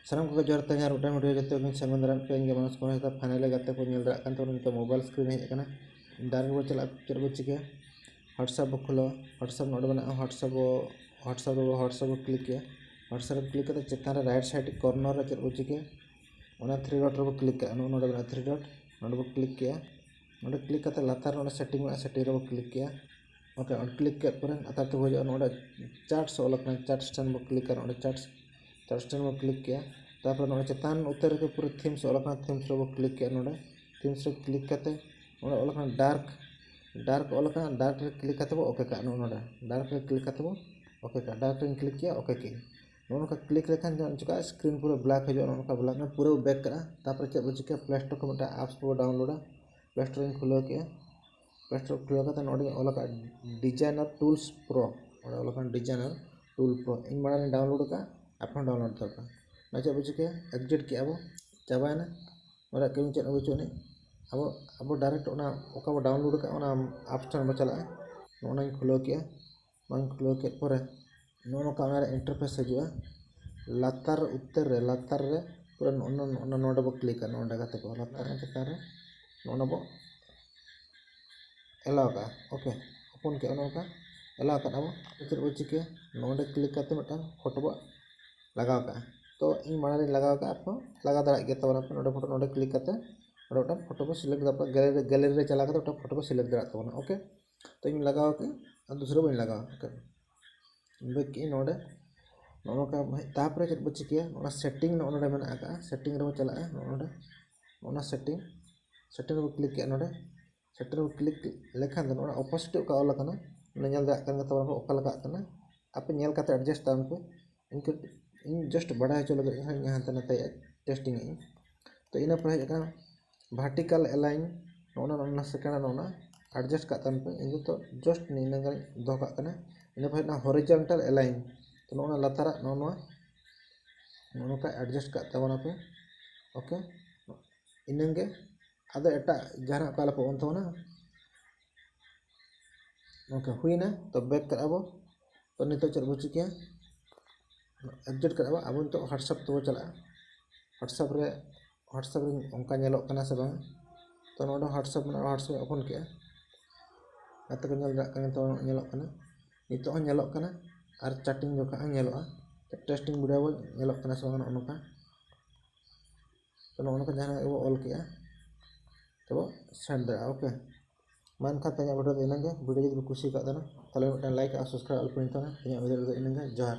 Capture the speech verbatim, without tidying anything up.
ᱥᱟᱱᱟᱢ ᱠᱚᱜᱮ ᱡᱚᱦᱟᱨ ᱛᱮ ᱤᱧᱟᱹᱜ ᱢᱤᱫᱴᱟᱝ video ᱡᱚᱛᱚ ᱜᱮᱧ ᱥᱟᱹᱜᱩᱱ ᱫᱟᱨᱟᱢ ᱯᱮ᱾ ᱤᱧ ᱜᱮ ᱢᱟᱱᱚᱥ ᱠᱩᱢᱟᱨ ᱦᱟᱸᱥᱫᱟ᱾ Finally ᱜᱟᱛᱮ ᱠᱚ ᱧᱮᱞ ᱫᱟᱲᱮᱭᱟᱜ ᱠᱟᱱ ᱛᱟᱵᱚᱱᱟ, ᱱᱤᱛᱚᱜ mobile screen ᱦᱮᱡ ᱟᱠᱟᱱᱟ᱾ Direct ᱵᱚ ᱪᱟᱞᱟᱜᱼᱟ, ᱪᱮᱫ ᱵᱚ ᱪᱤᱠᱟᱹᱭᱟ? WhatsApp ᱵᱚ ᱠᱷᱩᱞᱟᱹᱣᱟ᱾ WhatsApp ᱱᱚᱰᱮ ᱢᱮᱱᱟᱜᱼᱟ, WhatsApp ᱵᱚ WhatsApp ᱨᱮᱵᱚ WhatsApp ᱵᱚ click ᱠᱮᱜᱼᱟ᱾ WhatsApp ᱨᱮ click ᱠᱟᱛᱮ ᱪᱮᱛᱟᱱ ᱨᱮ right side corner ᱨᱮ ᱪᱮᱫ ᱵᱚ ᱪᱤᱠᱟᱹᱭᱟ? ᱚᱱᱟ three dot ᱨᱮᱵᱚ click ᱠᱟᱜᱼᱟ᱾ ᱱᱚᱜᱼᱚ ᱱᱚᱰᱮ ᱢᱮᱱᱟᱜᱼᱟ three dot, ᱱᱚᱰᱮ ᱵᱚ click ᱠᱮᱜᱼᱟ᱾ ᱱᱚᱰᱮ click ᱠᱟᱛᱮ ᱞᱟᱛᱟᱨ ᱨᱮ ᱚᱸᱰᱮ setting ᱢᱮᱱᱟᱜᱼᱟ, setting ᱨᱮᱵᱚ click ᱠᱮᱜᱼᱟ᱾ OK, ᱚᱸᱰᱮ click ᱠᱮᱫ ᱯᱚᱨᱮ ᱞᱟᱛᱟᱨ ᱛᱮ ᱦᱤᱡᱩᱜᱼᱟ, ᱱᱚᱰᱮ chats ᱚᱞ ᱟᱠᱟᱱᱟ, chats ᱴᱷᱮᱱ ᱵᱚ click ᱠᱮᱜᱼᱟ᱾ ᱱᱚᱰᱮ chats, chats ᱴᱷᱮᱱ ᱵᱚ click ᱠᱮᱜᱼᱟ᱾ ᱛᱟᱨᱯᱚᱨᱮ ᱱᱚᱰᱮ ᱪᱮᱛᱟᱱ ᱩᱛᱟᱹᱨ ᱨᱮᱜᱮ ᱯᱩᱨᱟᱹ themes ᱚᱞ ᱟᱠᱟᱱᱟ, themes ᱨᱮᱵᱚ click ᱠᱮᱜᱼᱟ᱾ ᱱᱚᱰᱮ themes ᱨᱮ click ᱠᱟᱛᱮ ᱱᱚᱰᱮ ᱚᱞ ᱟᱠᱟᱱᱟ dark, dark ᱚᱞ ᱟᱠᱟᱱᱟ, dark ᱨᱮ click ᱠᱟᱛᱮ ᱵᱚ OK ᱠᱟᱜᱼᱟ᱾ ᱱᱚᱜᱼᱚ ᱱᱚᱰᱮ dark ᱨᱮ click ᱠᱟᱛᱮ ᱵᱚ OK ᱠᱟᱜᱼᱟ᱾ Dark ᱨᱮᱧ click ᱠᱮᱜᱼᱟ, OK ᱠᱮᱜᱼᱟᱹᱧ᱾ ᱱᱚᱜᱼᱚ ᱱᱚᱝᱠᱟ click ᱞᱮᱠᱷᱟᱱ ᱪᱮᱫ ᱪᱤᱠᱟᱹᱜᱼᱟ? Screen ᱯᱩᱨᱟᱹ black ᱦᱤᱡᱩᱜᱼᱟ᱾ ᱱᱚᱜᱼᱚ ᱱᱚᱝᱠᱟ black, ᱯᱩᱨᱟᱹ back ᱠᱟᱜᱼᱟ᱾ ᱛᱟᱨᱯᱚᱨᱮ ᱪᱮᱫ ᱵᱚ ᱪᱤᱠᱟᱹᱭᱟ? Play Store ᱠᱷᱚᱱ ᱢᱤᱫᱴᱟᱝ apps ᱵᱚ downloadᱟ᱾ Play Store ᱤᱧ ᱠᱷᱩᱞᱟᱹᱣ ᱠᱮᱜᱼᱟ᱾ Play Store ᱠᱷᱩᱞᱟᱹᱣ ᱠᱟᱛᱮ ᱱᱚᱰᱮᱧ ᱚᱞ ᱟᱠᱟᱫᱼᱟ Designer Tools Pro᱾ ᱱᱚᱰᱮ ᱚᱞ ᱟᱠᱟᱱᱟ Designer Tool Pro᱾ ᱤᱧ ᱢᱟᱲᱟᱝ ᱨᱤᱧ download ᱟᱠᱟᱫᱼᱟ, ᱟᱯᱮ ᱦᱚᱸ download ᱫᱚᱨᱠᱟᱨ᱾ ᱱᱚᱣᱟ ᱪᱮᱫ ᱵᱚ ᱪᱤᱠᱟᱹᱭᱟ? Exit ᱠᱮᱜᱼᱟ ᱵᱚ, ᱪᱟᱵᱟᱭᱮᱱᱟ᱾ ᱱᱚᱰᱮ ᱠᱟᱹᱢᱤ ᱪᱮᱫ ᱦᱚᱸ ᱵᱟᱹᱪᱩᱜ ᱟᱹᱱᱤᱡ᱾ ᱟᱵᱚ, ᱟᱵᱚ direct ᱚᱱᱟ ᱚᱠᱟ ᱵᱚ download ᱟᱠᱟᱫ, ᱚᱱᱟ apps ᱴᱷᱮᱱ ᱵᱚ ᱪᱟᱞᱟᱜᱼᱟ᱾ ᱱᱚᱜᱼᱚ ᱱᱟᱧ ᱠᱷᱩᱞᱟᱹᱣ ᱠᱮᱜᱼᱟ᱾ ᱱᱚᱣᱟᱧ ᱠᱷᱩᱞᱟᱹᱣ ᱠᱮᱫ ᱯᱚᱨᱮ ᱱᱚᱜᱼᱚ ᱱᱚᱝᱠᱟ ᱚᱱᱟ ᱨᱮ interface ᱦᱤᱡᱩᱜᱼᱟ᱾ ᱞᱟᱛᱟᱨ ᱩᱛᱟᱹᱨ ᱨᱮ, ᱞᱟᱛᱟᱨ ᱨᱮ ᱯᱩᱨᱟᱹ ᱱᱚᱜᱼᱚ ᱱᱚ-, ᱱᱚᱜᱼᱚ ᱱᱚᱰᱮ ᱵᱚ clickᱟ, ᱱᱚᱰᱮ ᱜᱟᱛᱮ ᱠᱚ, ᱞᱟᱛᱟᱨ ᱨᱮ, ᱪᱮᱛᱟᱱ ᱨᱮ ᱱᱚᱜᱼᱚ ᱱᱚᱰᱮ ᱵᱚ allow ᱠᱟᱜᱼᱟ᱾ OK, open ᱠᱮᱜᱼᱟ, ᱱᱚᱜᱼᱚ ᱱᱚᱝᱠᱟ allow ᱠᱟᱜᱼᱟ ᱵᱚ᱾ ᱪᱮᱫ ᱵᱚ ᱪᱤᱠᱟᱹᱭᱟ? ᱱᱚᱰᱮ click ᱠᱟᱛᱮ ᱢᱤᱫᱴᱟᱝ photo ᱵᱚ ᱞᱟᱜᱟᱣ ᱠᱟᱜᱼᱟ᱾ ᱛᱚ ᱤᱧ ᱢᱟᱲᱟᱝ ᱨᱤᱧ ᱞᱟᱜᱟᱣ ᱠᱟᱜᱼᱟ, ᱟᱯᱮ ᱦᱚᱸ ᱞᱟᱜᱟᱣ ᱫᱟᱲᱮᱭᱟᱜ ᱜᱮᱭᱟ ᱛᱟᱵᱚᱱ ᱟᱯᱮ᱾ ᱱᱚᱰᱮ photo, ᱱᱚᱰᱮ click ᱠᱟᱛᱮ ᱱᱚᱰᱮ ᱢᱤᱫᱴᱟᱝ photo ᱵᱚ select ᱫᱟᱲᱮᱭᱟᱜᱼᱟ, gallery, gallery ᱨᱮ ᱪᱟᱞᱟᱣ ᱠᱟᱛᱮ ᱢᱤᱫᱴᱟᱝ photo ᱵᱚ select ᱫᱟᱲᱮᱭᱟᱜ ᱛᱟᱵᱚᱱᱟ᱾ OK, ᱛᱚ ᱤᱧ ᱞᱟᱜᱟᱣ ᱠᱮᱜᱼᱟ ᱟᱨ ᱫᱩᱥᱨᱟᱹ ᱵᱟᱹᱧ ᱞᱟᱜᱟᱣᱟ᱾ OK, back ᱠᱮᱜᱼᱟᱹᱧ ᱱᱚᱰᱮ᱾ ᱱᱚᱜᱼᱚ ᱱᱚᱝᱠᱟ ᱦᱮᱡ, ᱛᱟᱨᱯᱚᱨᱮ ᱪᱮᱫ ᱵᱚ ᱪᱤᱠᱟᱹᱭᱟ? ᱚᱱᱟ setting ᱱᱚᱜᱼᱚ ᱱᱚᱰᱮ ᱢᱮᱱᱟᱜ ᱟᱠᱟᱫᱼᱟ, setting ᱨᱮᱵᱚ ᱪᱟᱞᱟᱜᱼᱟ᱾ ᱱᱚᱜᱼᱚ ᱱᱚᱰᱮ, ᱱᱚᱜᱼᱚ ᱱᱟ setting, setting ᱨᱮᱵᱚ click ᱠᱮᱜᱼᱟ᱾ ᱱᱚᱰᱮ setting ᱨᱮᱵᱚ click ᱞᱮᱠᱷᱟᱱ ᱫᱚ ᱱᱚᱜᱼᱚ ᱱᱟ opacity ᱚᱠᱟ ᱚᱞ ᱟᱠᱟᱱᱟ, ᱚᱱᱟ ᱧᱮᱞ ᱫᱟᱲᱮᱭᱟᱜ ᱠᱟᱱ ᱜᱮ ᱛᱟᱵᱚᱱᱟ ᱚᱠᱟ ᱞᱮᱠᱟᱜ ᱠᱟᱱᱟ᱾ ᱟᱯᱮ ᱧᱮᱞ ᱠᱟᱛᱮ adjust ᱛᱟᱵᱚᱱ ᱯᱮ᱾ ᱤᱧ ᱠᱟᱹᱴᱤᱡ, ᱤᱧ just ᱵᱟᱰᱟᱭ ᱦᱚᱪᱚ ᱞᱟᱹᱜᱤᱫ ᱤᱧ ᱦᱟᱸᱜ ᱦᱟᱱᱛᱮ ᱱᱟᱛᱮᱭᱮᱫᱼᱟ, testing ᱮᱫ ᱟᱹᱧ᱾ ᱛᱚ ᱤᱱᱟᱹ ᱯᱚᱨᱮ ᱦᱮᱡ ᱟᱠᱟᱱᱟ vertical align, ᱱᱚᱜᱼᱚ ᱱᱟ, ᱱᱚᱜᱼᱚ ᱱᱟ second ᱨᱮ ᱱᱚᱜᱼᱚ ᱱᱟ adjust ᱠᱟᱜ ᱛᱟᱵᱚᱱ ᱯᱮ᱾ ᱤᱧ ᱫᱚ ᱛᱚ just ᱱᱤᱱᱟᱹᱜ ᱜᱟᱱ ᱫᱚᱦᱚ ᱠᱟᱜ ᱠᱟᱱᱟ᱾ ᱤᱱᱟᱹ ᱯᱚᱨᱮ ᱦᱮᱡ ᱮᱱᱟ horizontal align, ᱛᱚ ᱱᱚᱜᱼᱚ ᱱᱟ ᱞᱟᱛᱟᱨᱟᱜ ᱱᱚᱜᱼᱚ ᱱᱚᱣᱟ, ᱱᱚᱜᱼᱚ ᱱᱚᱝᱠᱟ adjust ᱠᱟᱜ ᱛᱟᱵᱚᱱᱟᱯᱮ᱾ OK, ᱤᱱᱟᱹᱝ ᱜᱮ᱾ ᱟᱫᱚ ᱮᱴᱟᱜ ᱡᱟᱦᱟᱱᱟᱜ ᱠᱚ ᱟᱞᱚᱯᱮ ᱚᱱ ᱛᱟᱵᱚᱱᱟ᱾ OK, ᱦᱩᱭᱱᱟ᱾ ᱛᱚ back ᱠᱟᱜᱼᱟ ᱵᱚ᱾ ᱛᱚ ᱱᱤᱛᱚᱜ ᱪᱮᱫ ᱵᱚ ᱪᱤᱠᱟᱹᱭᱟ? exit ᱠᱟᱜᱼᱟ ᱵᱚ, ᱟᱵᱚ ᱱᱤᱛᱚᱜ WhatsApp ᱛᱮᱵᱚ ᱪᱟᱞᱟᱜᱼᱟ᱾ WhatsApp ᱨᱮ WhatsApp ᱨᱮ ᱚᱱᱠᱟ ᱧᱮᱞᱚᱜ ᱠᱟᱱᱟ ᱥᱮ ᱵᱟᱝ? ᱛᱚ ᱱᱚᱰᱮ WhatsApp ᱢᱮᱱᱟᱜᱼᱟ, WhatsApp ᱤᱧ ᱳᱯᱮᱱ ᱠᱮᱜᱼᱟ᱾ ᱜᱟᱛᱮ ᱠᱚ ᱧᱮᱞ ᱫᱟᱲᱮᱭᱟᱜ ᱠᱟᱱᱟ, ᱱᱤᱛᱚᱜ ᱧᱮᱞᱚᱜ ᱠᱟᱱᱟ, ᱱᱤᱛᱚᱜ ᱦᱚᱸ ᱧᱮᱞᱚᱜ ᱠᱟᱱᱟ᱾ ᱟᱨ chatting ᱡᱚᱠᱷᱚᱱ ᱦᱚᱸ ᱧᱮᱞᱚᱜᱼᱟ, testing video ᱵᱚ ᱧᱮᱞᱚᱜ ᱠᱟᱱᱟ ᱥᱮ ᱵᱟᱝ, ᱱᱚᱜᱼᱚ ᱱᱚᱝᱠᱟ᱾ ᱛᱚ ᱱᱚᱜᱼᱚ ᱱᱚᱝᱠᱟ ᱡᱟᱦᱟᱱᱟᱜ ᱜᱮᱵᱚ ᱚᱞ ᱠᱮᱜᱼᱟ, ᱛᱚᱵᱚ send ᱫᱟᱲᱮᱭᱟᱜᱼᱟ᱾ OK, ᱢᱟ ᱮᱱᱠᱷᱟᱱ ᱛᱮᱦᱮᱧᱟᱜ video ᱫᱚ ᱤᱱᱟᱹᱝ ᱜᱮ᱾ Video ᱡᱩᱫᱤ ᱯᱮ ᱠᱩᱥᱤ ᱟᱠᱟᱫ ᱛᱟᱦᱮᱱᱟ, ᱛᱟᱦᱚᱞᱮ ᱢᱤᱫᱴᱟᱝ like ᱟᱨ subscribe ᱟᱞᱚ ᱯᱮ ᱦᱤᱲᱤᱧ ᱛᱟᱵᱚᱱᱟ᱾ ᱛᱮᱦᱮᱧᱟᱜ video ᱨᱮᱫᱚ ᱤᱱᱟᱹᱝ ᱜᱮ᱾ ᱡᱚᱦᱟᱨ᱾